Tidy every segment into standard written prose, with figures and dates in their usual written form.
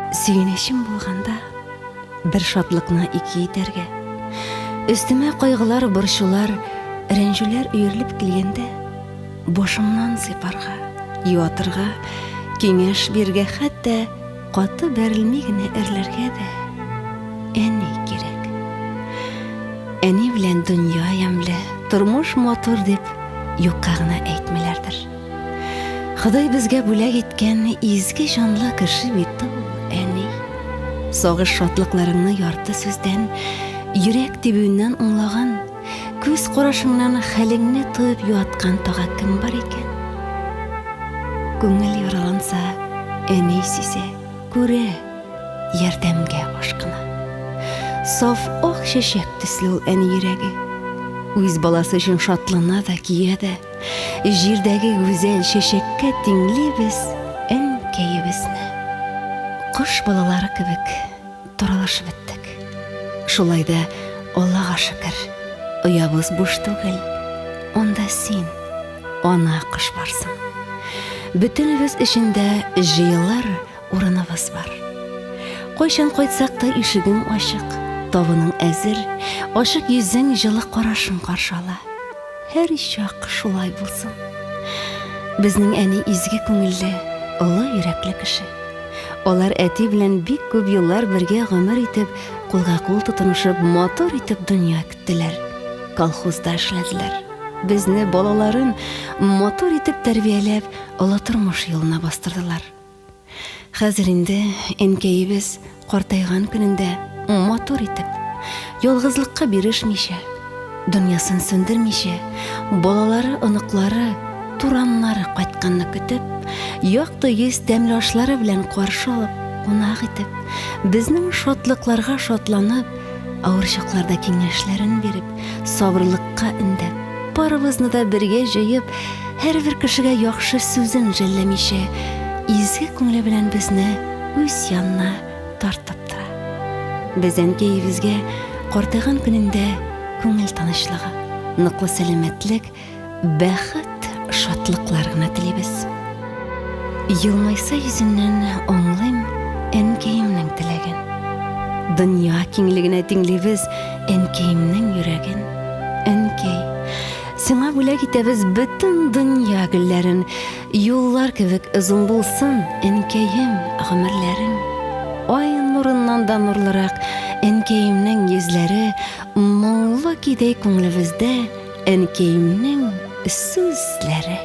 Сөенечем булганда, бер шатлыкны ике итәргә, өстемә кайгылар, борчулар, рәнҗүләр өерелеп килгәндә, башымнан сыйпарга, юатырга, киңәш бирергә, хәтта каты бәрелми генә әрләргә дә әни кирәк. Әни белән дөнья ямьле, тормыш матур дип юкка гына әйтмиләрдер. Ходай безгә бүләк иткән изге җанлы кеше бит ул, әни. Сагыш шатлыкларыңны ярты сүздән, йөрәк тибүеннән аңлаган, күз карашыңнан хәлеңне тоеп юаткан тага кем бар икән? Күңел яраланса, әни сизә, күрә, ярдәмгә ашкына. Саф ак чәчәк төсле ул әни йөрәге. Үз баласы өчен шатлана да, көя дә. Җирдәге гүзәл чәчәккә тиңлибез әнкәебезне. Кош балалары кебек таралышып беттек. Шулай да, Аллага шөкер, оябыз буш түгел. Анда син, ана кош барсың. Бөтенебез өчен дә җыелыр урыныбыз бар. Кайчан кайтсак та ишегең ачык, табының әзер, ачык йөзең җылы карашың каршы ала. Һәр чак шулай булсын. Безнең әни изге күңелле, олы йөрәкле кеше. Алар әти белән бик күп еллар бергә гомер итеп, кулга-кул тотынышып, матур итеп дөнья көттеләр. Колхозда эшләделәр. Безне, балаларын, матур итеп тәрбияләп, олы тормыш юлына бастырдылар. Хәзер инде әнкәебез картайган көнендә матур итеп, ялгызлыкка бирешмичә, дөньясын сүндермичә, балалары, оныклары, тураннары кайтканны көтеп, якты йөз тәмле ашлары белән каршы алып, кунак итеп, безнең шатлыкларга шатланып, авыр чакларда киңәшләрен биреп, сабырлыкка өндәп, барыбызны да бергә җыеп, һәрбер кешегә яхшы сүзен жәлләмичә, изге күңеле белән безне үз янына тартып тора. Без әнкәебезгә картайган көнендә күңел тынычлыгы, ныклы сәламәтлек, бәхет, шатлыклар гына телибез. Елмайса йөзеннән аңлыйм әнкәемнең теләген. Дөнья киңлегенә тиңлибез әнкәемнең йөрәген. Әнкәй, сиңа бүләк итәбез бөтен дөнья гөлләрен. Юллар кебек озын булсын, әнкәем, гомерләрең. Ай нурыннан да нурлырак әнкәемнең йөзләре, моңлы көйдәй күңелебездә әнкәемнең сүзләре.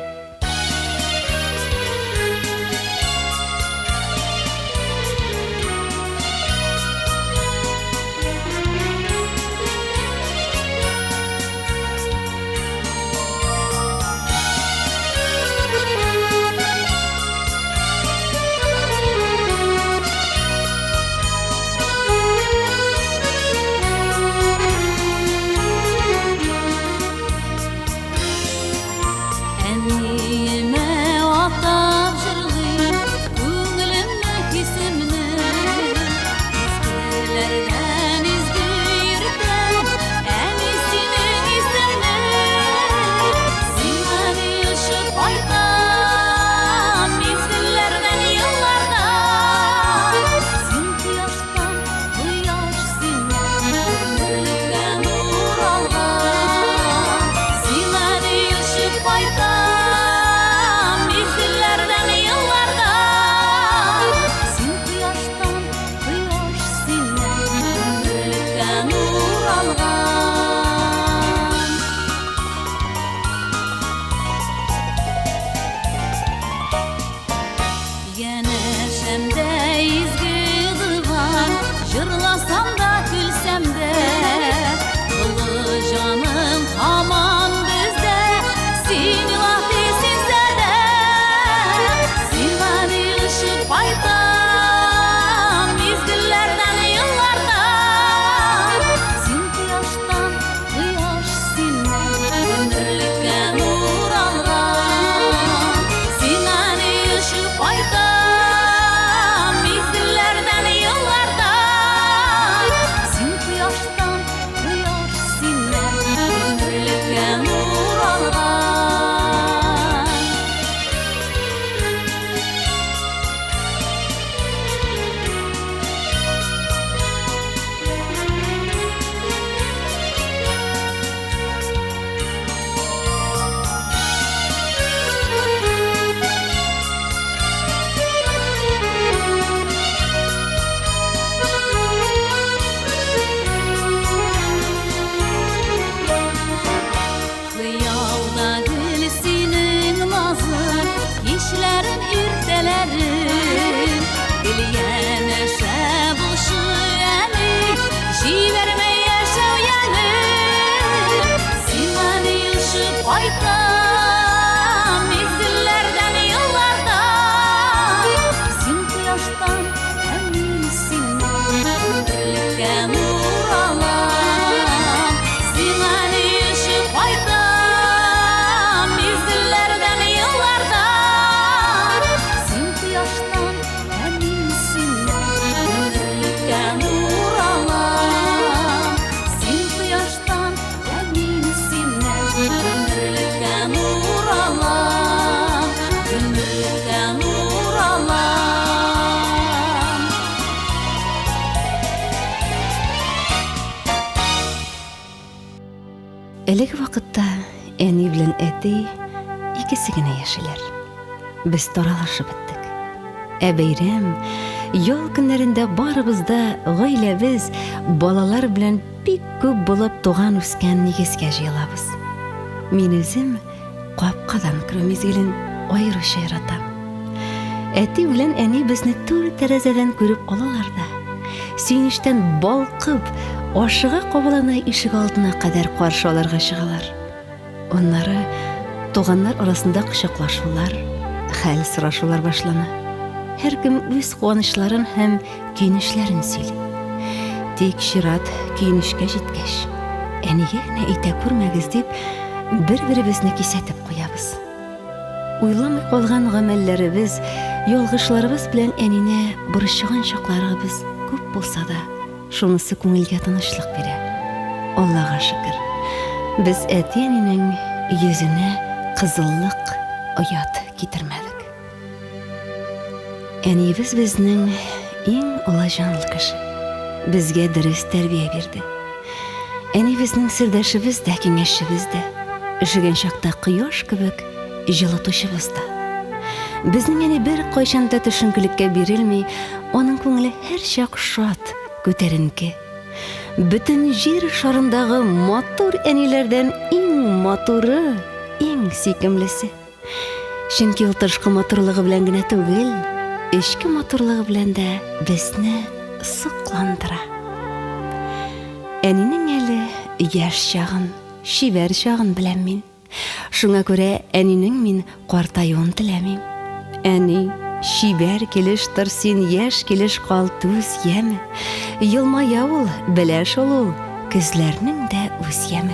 Әни. кайтам мизгелләрдән, еллардан. Син кояштан, ә мин синнән гомерлеккә нур алам. Сиңа ни өчен кайтам мизгелләрдән, еллардан. Син кояштан, ә мин синнән гомерлеккә нур алам. Син кояштан, ә мин синнән гомерлеккә нур алам. Гомерлеккә нур алам. Әлеге вакытта әни белән әти икесе генә яшиләр. Без таралышып беттек. Ә бәйрәм, ял көннәрендә барыбыз да гаиләбез, балалар белән бик күп булып туган үскән нигезгә җыелабыз. Мин үзем капкадан керү мизгелен аеруча яратам. Әти белән әни безне түр тәрәзәдән күреп алалар да, сөенечтән балкып, ашыга-кабалана ишек алдына кадәр каршы алырга чыгалар. Аннары туганнар арасында кочаклашулар, хәл сорашулар башлана. Һәркем үз куанычларын һәм көенечләрен сөйли. Тик чират көенечкә җиткәч, әнигә генә әйтә күрмәгез дип, бер-беребезне кисәтеп куябыз. Уйламый калган гамәлләребез, ялгышларыбыз белән әнине борчыган чакларыбыз күп булса да, Шунысы күңелгә тынычлык бирә. Аллага шөкер, без әти-әнинең йөзенә кызыллык, оят китермәдек. Әниебез безнең иң олы җанлы кеше. Безгә дөрес тәрбия бирде. Әни безнең сердәшебез дә, киңәшчебез дә. Өшегән чакта кояш кебек җылытучыбыз да. Безнең әни беркайчан да төшенкелеккә бирелми, аның күңеле һәрчак шат, күтәренке. Бөтен җир шарындагы матур әниләрдән иң матуры, иң сөйкемлесе. Чөнки ул тышкы матурлыгы белән генә түгел, эчке матурлыгы белән дә безне сокландыра. Әнинең әле яшь чагын, чибәр чагын беләм мин. Шуңа күрә әнинең мин картаюын теләмим. Әни, чибәр килеш тор син, яшь килеш кал, түз, яме. Елмая ул, белә шул ул, көзләрнең дә үз яме.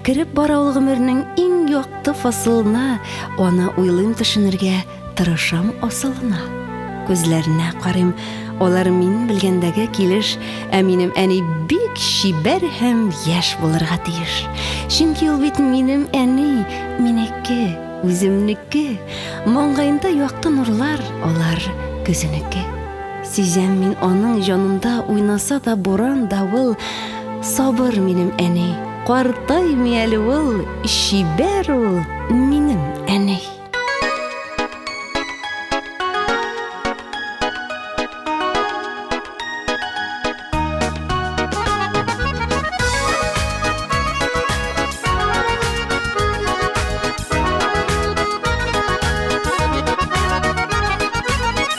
Кереп бара ул гомернең иң якты фасылына, аны уйлыйм төшенергә, Тырышам асылына. Күзләренә карыйм, алар мин белгәндәге килеш, ә минем әни бик чибәр һәм яшь булырга тиеш. Чөнки ул бит минем әни, минеке, үземнеке. Маңгаенда якты нурлар, алар көзенеке. Сизәм мин аның җанында уйнаса да буран, давыл, сабыр минем әни, картаймый әле ул, чибәр ул, минем әни.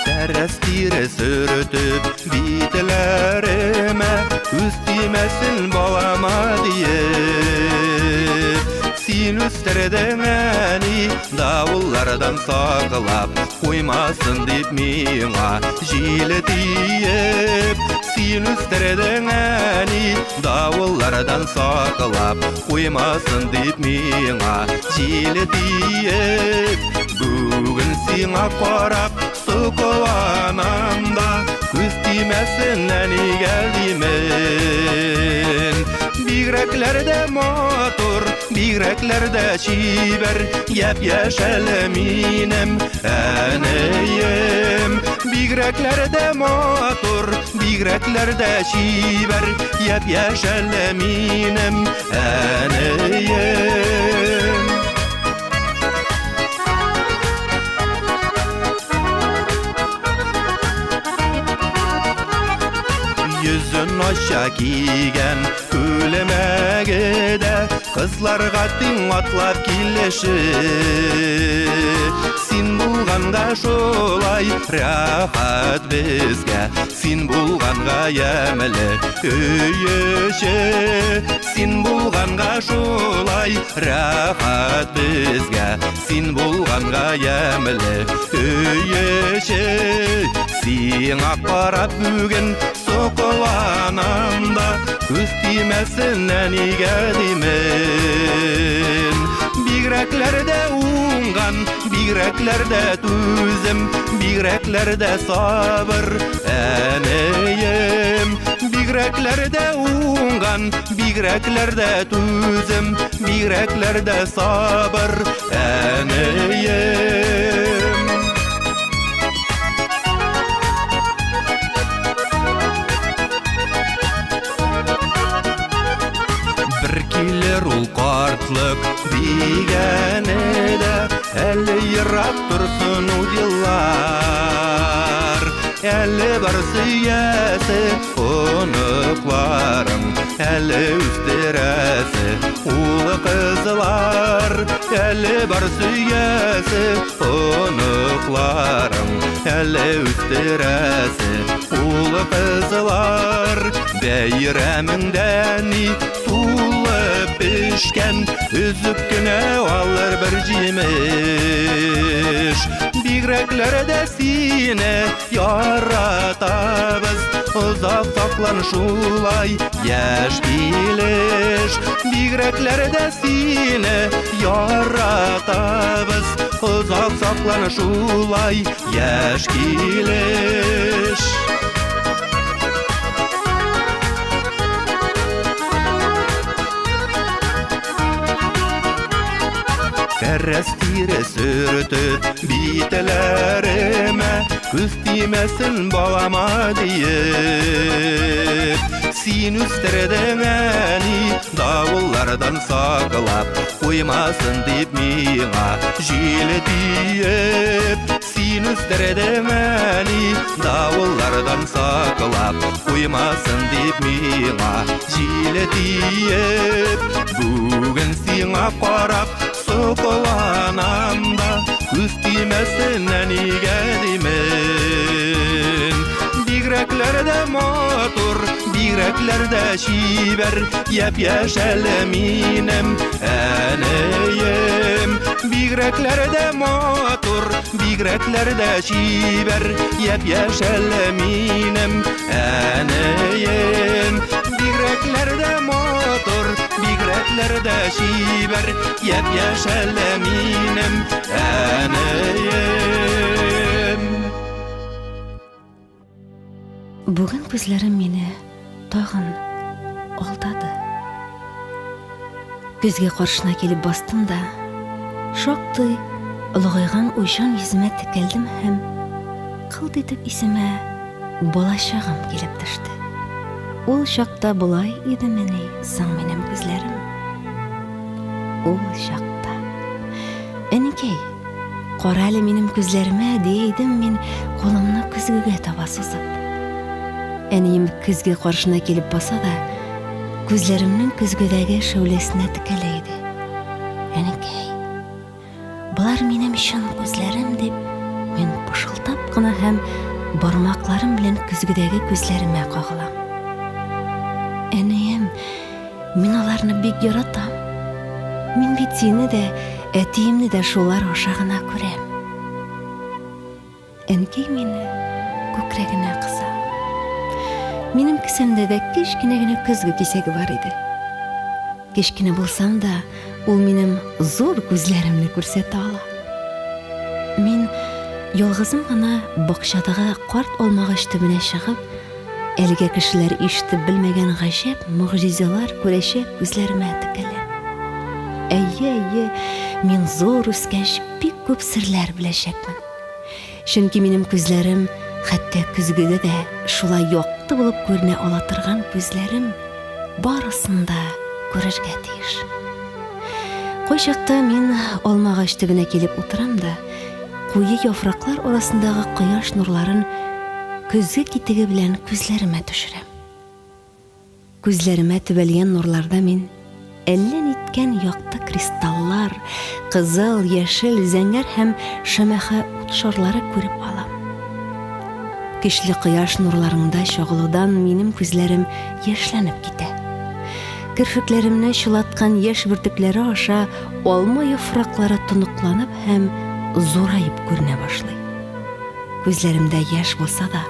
Тәрәз тире сөртеп битләремә Күз тимәсен балама диеп Син үстердең әни, давыллардан саклап, куймасын дип миңа җил тиеп. Син үстердең әни, давыллардан саклап, куймасын дип миңа җил тиеп. Бүген сиңа карап сокланам да, күз тимәсен әнигә димен. Бигрәкләр дә матур, бигрәкләр дә чибәр, япь-яшь әле минем әнием. Бигрәкләр дә матур, бигрәкләр дә чибәр, япь-яшь әле минем әнием. Йөзен ача кигән күлмәге дә кызларга тиң атлап килеше. Син булганга шулай рәхәт безгә, син булганга ямьле өй эче. Син булганга шулай рәхәт безгә, син булганга ямьле өй эче. Сиңа карап бүген сокланам да, күз тимәсен әнигә димен. Бигрәкләр дә уңган, бигрәкләр дә түзем, бигрәкләр дә сабыр әнием. Бигрәкләр дә уңган, бигрәкләр дә түзем, бигрәкләр дә сабыр әнием. Бер килер ул картлык дигәне дә, әле ерак торсын ул еллар. Әле бар сөясе оныкларың, әле үстерәсе ул кызлар. Әле бар сөясе оныкларың, әле үстерәсе ул кызлар. Бәйрәмеңдә ни тулып пешкән, өзеп кенә алыр бер җимеш. Бигрәкләр дә сине яратабыз, озак саклан шулай яшь килеш. Бигрәкләр дә сине яратабыз, озак саклан шулай яшь килеш. Тәрәз тире сөртеп битләремә, күз тимәсен балама диеп. Син үстердең әни, давыллардан саклап, куймасын дип миңа җил тиеп. Син үстердең әни, давыллардан саклап, куймасын дип миңа җил тиеп. Бүген сиңа карап сокланам да, күз тимәсен әнигә димен. Бигрәкләр дә матур, бигрәкләр дә чибәр, япь-яшь әле минем әнием. Бигрәкләр дә матур, бигрәкләр дә чибәр, япь-яшь әле минем әнием. Бигрәкләр дә матур, бигрәкләр дә чибәр, япь-яшь әле минем әнием. Бүген күзләрем мине тагын алдады. Көзге каршына килеп бастым да, шактый олыгайган уйчан йөземә текәлдем һәм кылт итеп исемә балачагым килеп төште. Ул чакта болай идемени соң минем күзләрем? Ул чакта. Әнекәй, кара әле минем күзләремә, дия идем мин, кулымны көзгегә таба сузып. Әнием көзге каршына килеп баса да, күзләремнең көзгедәге шәүләсенә текәлә иде. Әнекәй, болар минем чын күзләрем, дип, мин пышылдап кына һәм бармакларым белән көзгедәге күзләремә кагылам. Әнием, Мин аларны бик яратам. Мин бит сине дә, әтиемне дә шулар аша гына күрәм. Әнкәй мине күкрәгенә кыса. Минем кесәмдә дә кечкенә генә көзге кисәге бар иде. Кечкенә булсам да, ул минем зур күзләремне күрсәтә ала. Мин ялгызым гына бакчадагы карт алмагач төбенә чыгып, Әлегә кешеләр ишетеп белмәгән гаҗәп могҗизалар күрәчәк күзләремә текәлә. Әйе, әйе, мин зур үскәч бик күп серләр беләчәкмен. Чөнки минем күзләрем хәтта көзгедә дә шулай якты булып күренә ала торган күзләрем барысын да күрергә тиеш. Кайчакта мин алмагач төбенә килеп утырам да, куе яфраклар арасындагы кояш нурларын көзге китеге белән күзләремә төшерәм. Күзләремә төбәлгән нурларда мин әллә ниткән якты кристаллар, кызыл, яшел, зәңгәр һәм шәмәхә ут шарлары күреп алам. Көчле кояш нурларында чагылудан минем күзләрем яшьләнеп китә. Керфекләремне чылаткан яшь бөртекләре аша алма яфраклары тоныкланып һәм зураеп күренә башлый. Күзләремдә яшь булса да,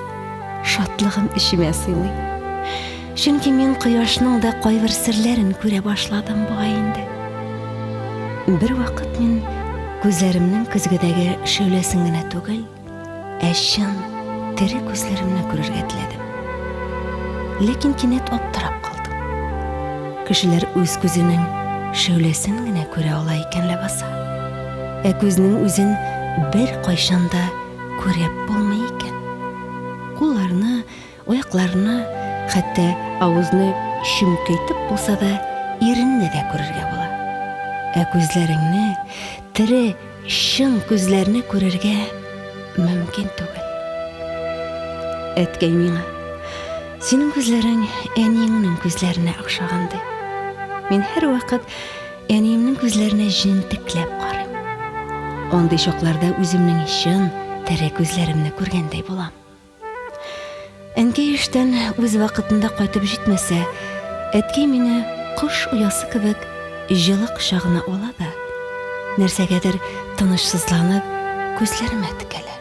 шатлыгым эчемә сыймый. Чөнки мин кояшның да кайбер серләрен күрә башладым бугай инде. Бервакыт мин күзләремнең көзгедәге шәүләсен генә түгел, ә чын, тере күзләремне күрергә теләдем. Ләкин кинәт аптырап калдым. Кешеләр үз күзенең шәүләсен генә күрә ала икән ләбаса. Ә күзнең үзен беркайчан да күреп булмый икән. Кулларны, аякларны, хәтта авызны чөмкәйтеп булса да, иренне дә күрергә була. Ә күзләреңне, тере, чын күзләрне күрергә мөмкин түгел. Әткәй миңа, Синең күзләрең әниеңнең күзләренә охшаган, ди. Мин һәрвакыт әниемнең күзләренә җентекләп карыйм. Андый чакларда үземнең чын, тере күзләремне күргәндәй булам. Әнкәй эштән үз вакытында кайтып җитмәсә, әткәй мине кош оясы кебек җылы кочагына ала да, нәрсәгәдер тынычсызланып, күзләремә текәлә.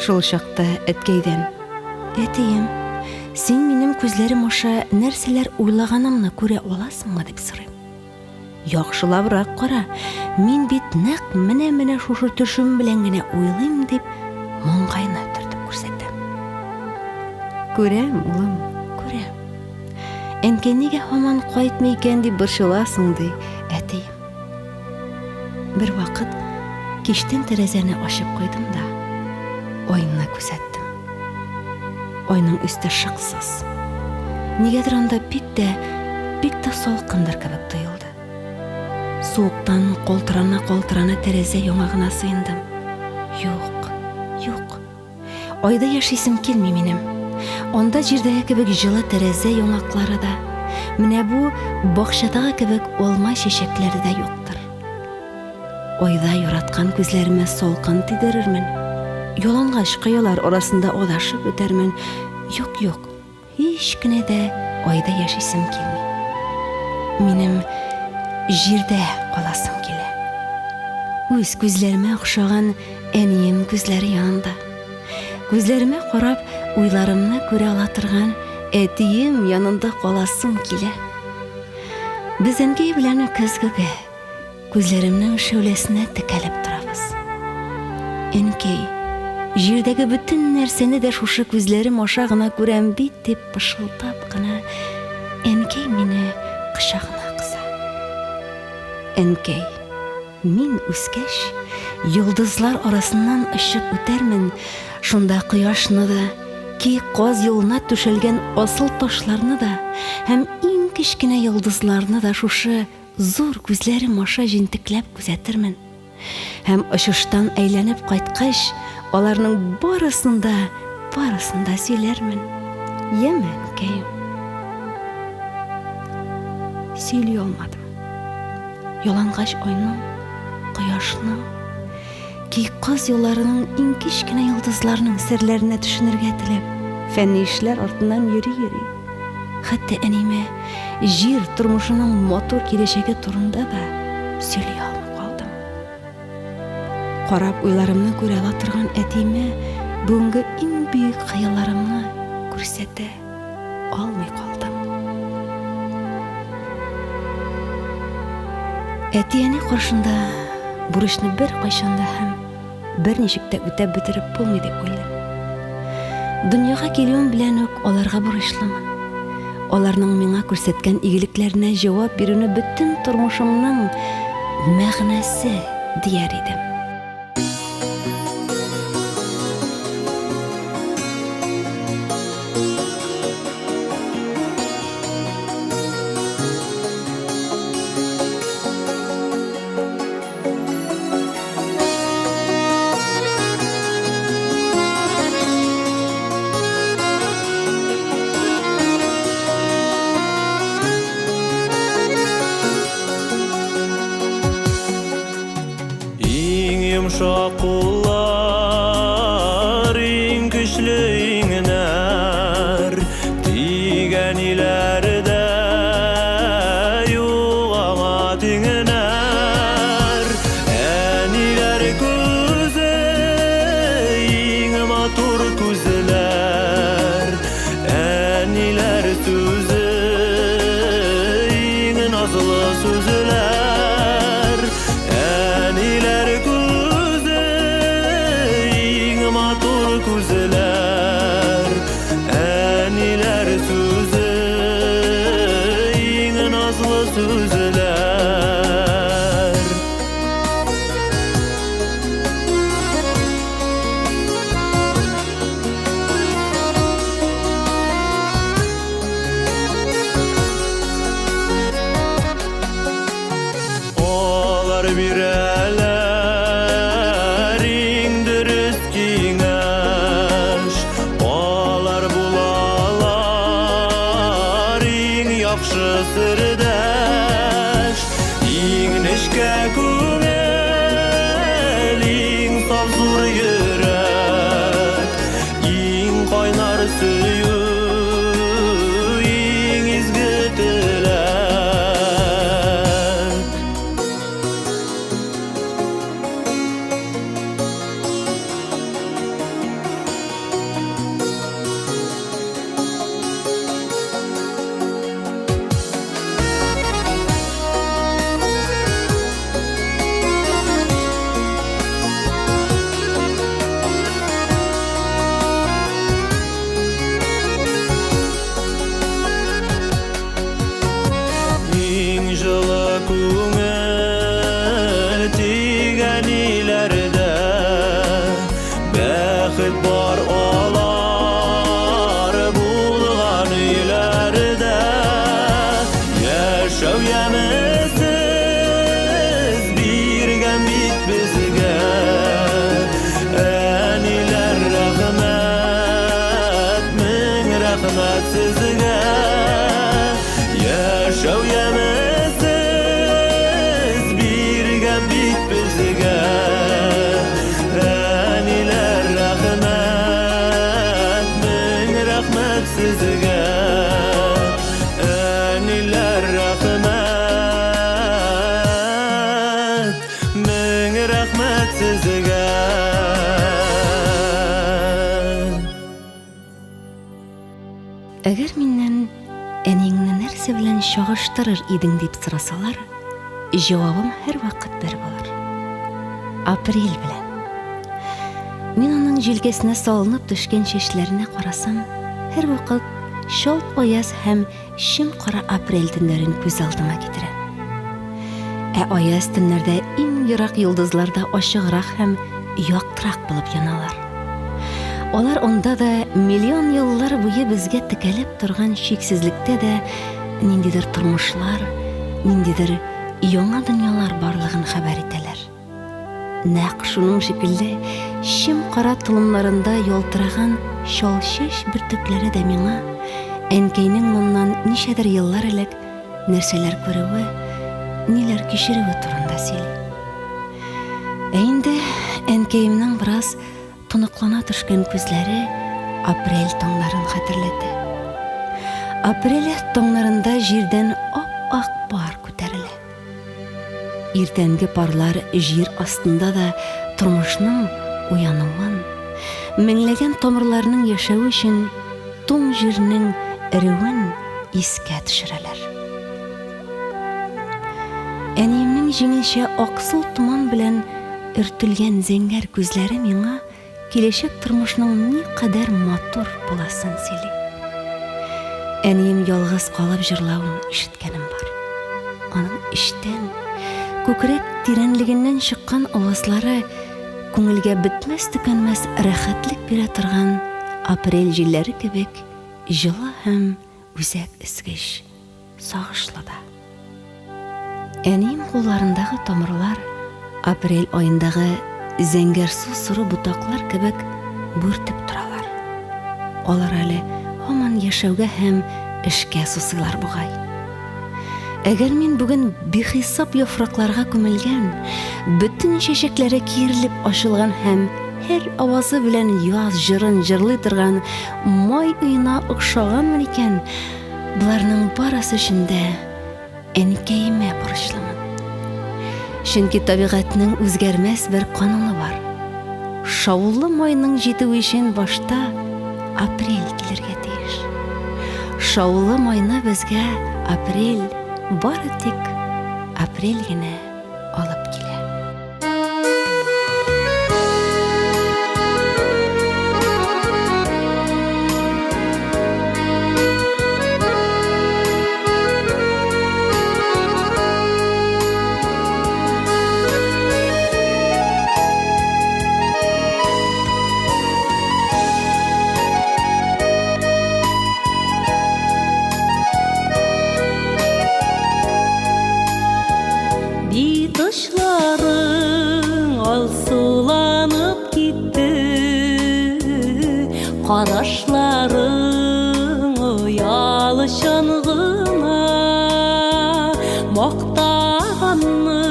Шул чакта әткәйдән, Әтием, син минем күзләрем аша нәрсәләр уйлаганымны күрә аласыңмы, дип сорыйм. Яхшылабрак кара, мин бит нәкъ менә-менә шушы төшем белән генә уйлыйм, дип, маңгаена төртеп күрсәтә. Күрәм, улым, күрәм. Әнкәй нигә һаман кайтмый икән дип борчыласың, ди әтием. Бервакыт кичтән тәрәзәне ачып куйдым да, айны күзәттем. Айның өсте шыксыз. Нигәдер анда бик тә, бик тә салкындыр кебек тоелды. Суыктан калтырана-калтырана тәрәзә яңагына сыендым. Юк, юк. Айда яшисем килми минем. Анда җирдәге кебек җылы тәрәзә яңаклары да, менә бу бакчадагы кебек алма чәчәкләре дә юктыр. Айда яраткан күзләремә салкын тидерермен. Ялангач кыялар арасында адашып үтәрмен. Юк, юк, һич кенә дә айда яшисем килми. Минем җирдә каласым килә. Үз күзләремә охшаган әнием күзләре янында. Күзләремә карап, уйларымны күрә ала торган әтием янында каласым килә. Без әнкәй белән көзгегә Күзләремнең шәүләсенә текәлеп торабыз. Әнкәй, җирдәге бөтен нәрсәне дә шушы күзләрем аша гына күрәм бит, дип пышылдап кына, әнкәй мине кочагына кыса. Әнкәй, мин үскәч, йолдызлар арасыннан очып үтәрмен, шунда кояшны да, киек каз юлына түшәлгән асыл ташларны да һәм иң кечкенә йолдызларны да шушы Зур күзләрем аша җентекләп күзәтермен. Һәм очыштан әйләнеп кайткач, аларның барысын да, барысын да сөйләрмен. Яме, әнкәем. Сөйли алмадым. Ялангач айның, кояшның, Киек каз юлларының иң кечкенә йолдызларның серләренә төшенергә теләп, фәнни эшләр артыннан йөри-йөри, хәтта әниемә җир тормышының матур киләчәге турында да сөйли алмый калдым. Карап уйларымны күрә ала торган әтиемә бүгенге иң бөек хыялларымны күрсәтә алмый калдым. Әти-әни каршында бурычны беркайчан да һәм берничек тә үтәп бетереп булмый дип уйлыйм. Дөньяга килүем белән үк аларга бурычлымын. Аларның миңа күрсәткән игелекләренә җавап бирүне бөтен тормышымның мәгънәсе дияр идем. Иң йомшак куллар, иң көчле иңнәр, тигән иләрдән. бирәләр иң дөрес киңәш. Алар булалар иң яхшы сердәш. Иң нечкә күңел, иң саф зур йөрәк, иң кайнар сөю, иң изге теләк. Иң җылы күңел тик әниләрдә, Бәхет бар алар булган өйләрдә. Яшәү яме сез биргән бит безгә, Әниләр, рәхмәт, мең рәхмәт сезгә. Яшәү яме сез биргән бит безгә, Әниләр, рәхмәт, мең рәхмәт сезгә. Әниләр, рәхмәт, мең рәхмәт сезгә. Әгәр миннән әниеңне нәрсә белән чагыштырыр идең дип сорасалар, җавабым һәрвакыт бер булыр. Апрель белән. Мин аның җилкәсенә салынып төшкән чәчләренә карасам, һәрвакыт чалт аяз һәм чем кара апрель төннәрен күз алдыма китерәм. Ә аяз төннәрдә иң ерак йолдызлар да ачыграк һәм яктырак булып яналар. Алар анда да миллион еллар буе безгә текәлеп торган чиксезлектә дә ниндидер тормышлар, ниндидер яңа дөньялар барлыгын хәбәр итәләр. Нәкъ шуның шикелле чем кара толымнарында ялтыраган чал чәч бөртекләре дә миңа әнкәйнең моннан ничәдер еллар элек нәрсәләр күрүе, ниләр кичерүе турында сөйли. Ә инде әнкәемнең бераз тоныклана төшкән күзләре апрель таңнарын хәтерләтә. Апрель таңнарында җирдән ап-ак пар күтәрелә. Иртәнге парлар җир астында да тормышның уянуын, меңләгән тамырларның яшәве өчен туң җирнең эреүен искә төшерәләр. Әниемнең җиңелчә аксыл томан белән өртелгән зәңгәр күзләре миңа киләчәк тормышның никадәр матур буласын сөйли. Әнием ялгыз калып җырлавын ишеткәнем бар. Аның эчтән, күкрәк тирәнлегеннән чыккан авазлары күңелгә бетмәс-төкәнмәс рәхәтлек бирә торган апрель җилләре кебек җылы һәм үзәк өзгеч, сагышлы да. Әнием кулларындагы тамырлар апрель аендагы зәңгәрсу соры ботаклар кебек бүртеп торалар. Алар әле һаман яшәүгә һәм эшкә сусыйлар бугай. Әгәр мин бүген бихисап яфракларга күмелгән, бөтен чәчәкләре киерелеп ачылган һәм һәр авазы белән яз җырын җырлый торган май өенә охшаганмын икән, боларның барысы өчен дә әнкәемә бурычлымын. Чөнки табигатьнең үзгәрмәс бер кануны бар. Шаулы майның җитүе өчен башта апрель килергә тиеш. Шаулы майны безгә апрель бары тик апрель генә алып килә. Кашларың алсуланып китте, Карашларың оялчан гына. Мактаганны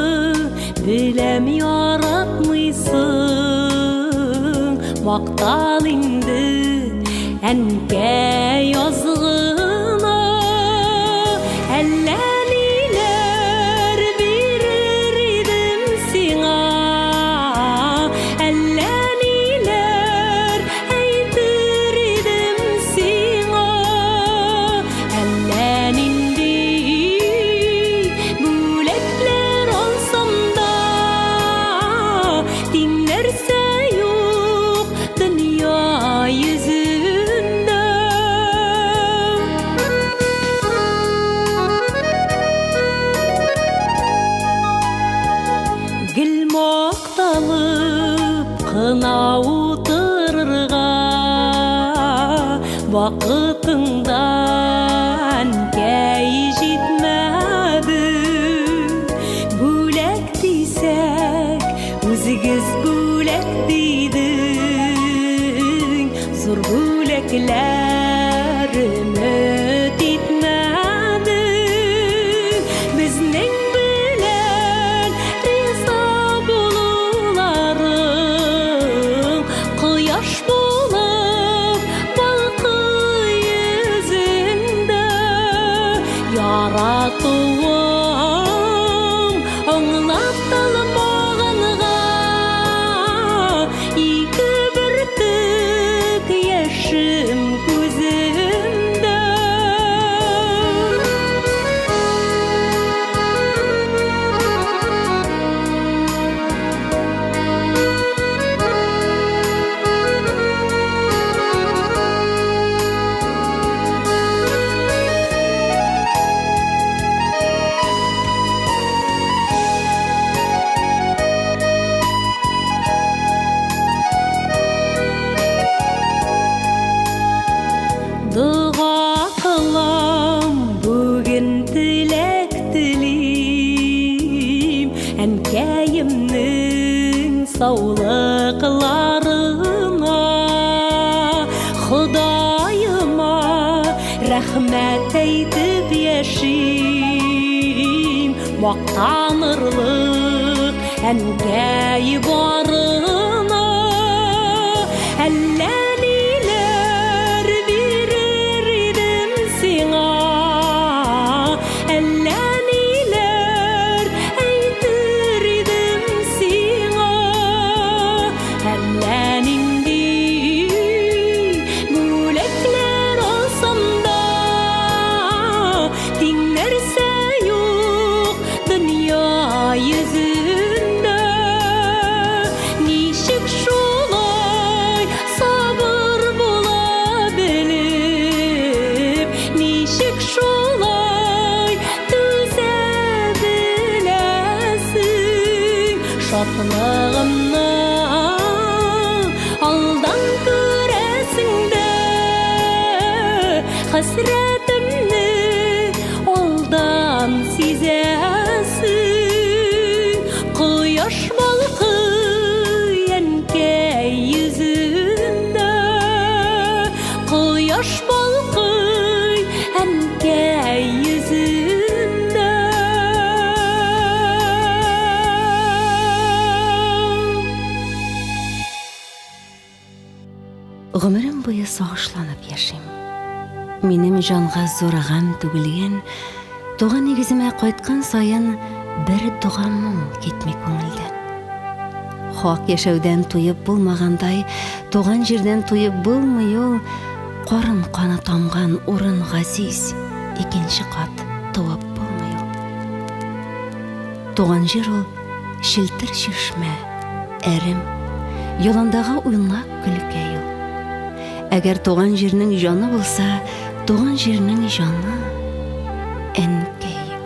беләм яратмыйсың, Мактал инде, әнкәй, аз гына. Әллә ниләр бирер идем сиңа, Әллә ниләр әйтер идем сиңа, Әллә нинди бүләкләр алсам да, Тиң нәрсә юк дөнья йөзендә. Гел макталып кына утырырга Вакытыңда, әнкәй, җитмәде. Бүләк дисәк, үзегез бүләк дидең, Зур бүләкләр өмет итмәдең. Безнең белән риза булуларың, Кояш булып балкый йөзеңдә. Яратуың аңлатылмаганга, Ике бөртек яшем күземдә. Дога кылам, бүген теләк телим, Әнкәемнең саулыкларына. Ходаема рәхмәт әйтеп яшим, Мактанырлык әнкәй барына. Әллә ниләр бирер идем сиңа, Әллә ниләр әйтер идем сиңа, Әллә нинди бүләкләр алсам да, Тиң нәрсә юк дөнья йөзендә. Ничек шулай сабыр була белеп, Ничек шулай түзә беләсең? Шатлыгымны алдан күрәсең дә, Хәсрәтемне алдан сизәсең. Кояш балкый әнкәй йөзендә, Кояш балкый әнкәй йөзендә. Гомерем буе сагышланып яшим. Минем җанга зур гамь түгелгән, туган нигеземә кайткан саен бер дога моң китми күңелдән. Хак яшәүдән туеп булмагандай, туган җирдән туеп булмый ул, карын каны тамган урын газиз, икенче кат туып булмый ул. Туган җир ул челтер чишмә, әрем, яландагы уйнак көлкәй ул. Әгәр туган җирнең җаны булса, туган җирнең җаны әнкәй ул.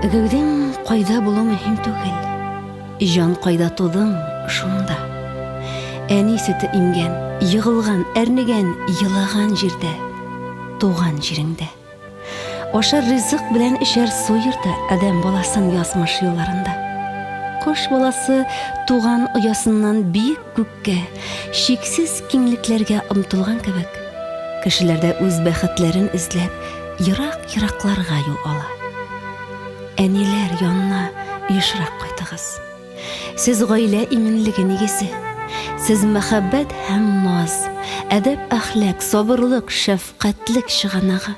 Гәүдәң кайда булу мөһим түгел. Җан кайда тудың, шунда. Әни сөте имгән, егылган, әрнегән, елаган җирдә. туган җиреңдә. Ашар ризык белән эчәр су йөртә адәм баласын язмыш юлларында. Кош баласы туган оясыннан биек күккә, чиксез киңлекләргә омтылган кебек, кешеләр дә үз бәхетләрен эзләп ерак-еракларга юл ала. Әниләр янына ешрак кайтыгыз. Сез гаилә иминлеге нигезе. Сез мәхәббәт һәм наз, әдәп-әхлак, сабырлык, шәфкатьлек чыганагы.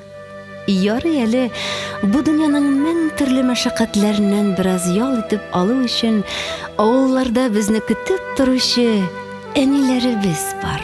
Ярый әле бу дөньяның мең төрле мәшәкатьләреннән бераз ял итеп алу өчен авылларда безне көтеп торучы әниләребез бар.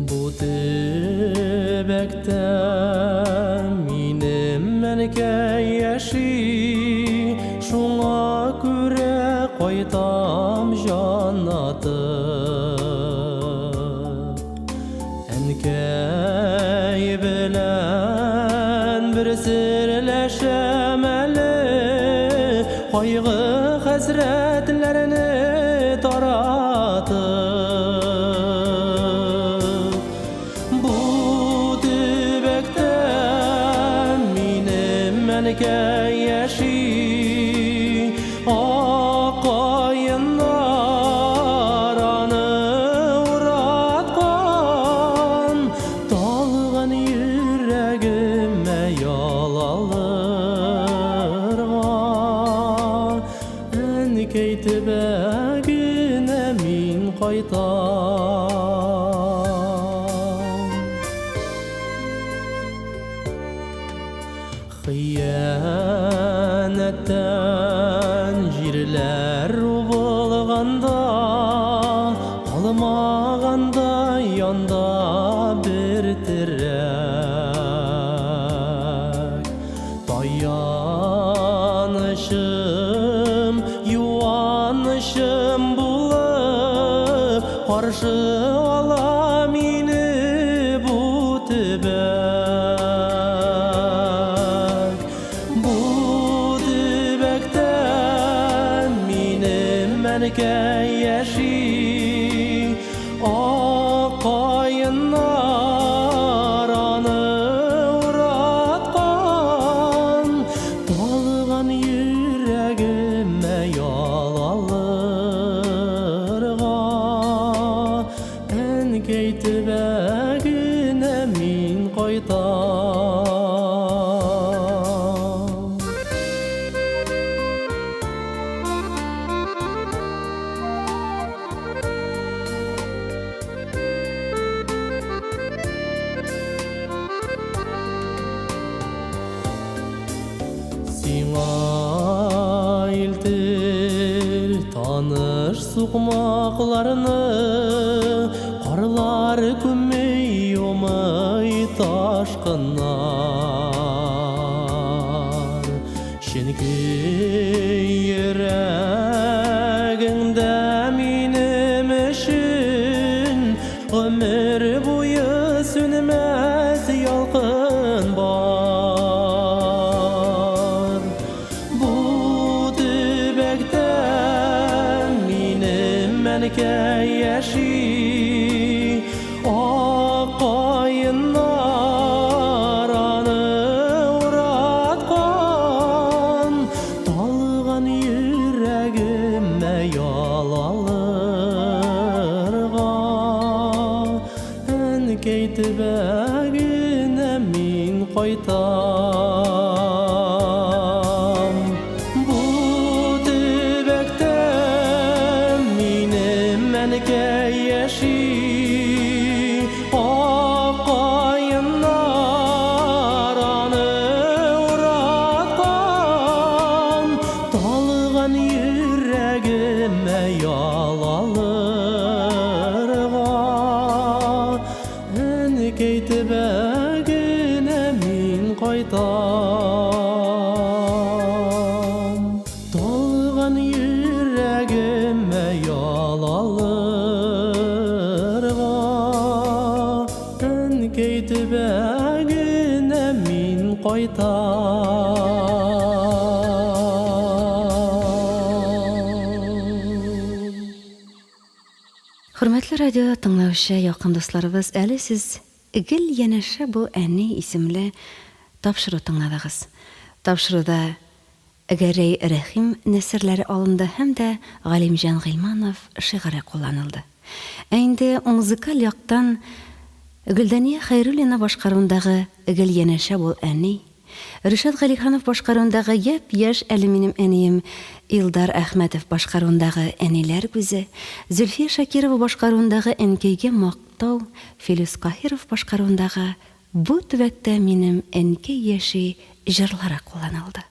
Бу төбәктә минем әнкәй яши, шуңа күрә кайтам җанатып. Әнкәй белән бер серләшәм әле, кайгы-хәсрәтләрне таратып. Бу төбәктә минем әнкәй яши, ак каеннар аны ураткан, талгын йөрәгемә ял алырга. Әнкәй төбәгенә мин кайтам. Хыянәттән җирләр убылганда, калмаганда янда бер терәк. Таянычым, юанычым булып, каршы ала мине бу төбәк. Бу төбәктә минем әнкәй яши, ак каеннар аны ураткан, талган йөрәгемә ял алырга. Әнкәй төбәгенә мин кайтам. Сиңа илтер таныш сукмакларны, карлар күмми юмый ташкыннар. Чөнки йөрәгеңдә минем өчен гомер буе сүнмәс ялкын бар. Бу төбәктә минем әнкәй яши, ак каеннар аны ураткан, талган йөрәгемә ял алырга. Әнкәй төбәгенә мин кайтам. Бу төбәктә минем әнкәй яши, ак каеннар аны ураткан. кайтам. Хөрмәтле радио тыңлаучы якын дусларыбыз, әле сез Гел янәшә бул әни исемле тапшыру тыңладыгыз. Тапшыруда Гәрәй Рәхим нәсерләре алынды һәм дә Галимҗан Гыйльманов шигыре кулланылды. Ә инде музыкаль яктан Гөлдания Хәйруллина башкаруындагы Гел янәшә бул әни, Ришат Галиханов башкаруындагы Япь-яшь әле минем әнием, Илдар Әхмәтов башкаруындагы Әниләр күзе, Зөлфия Шакирова башкаруындагы Әнкәйгә мактау, Филүс Каһиров башкаруындагы Бу төбәктә минем әнкәй яши җырлары кулланылды.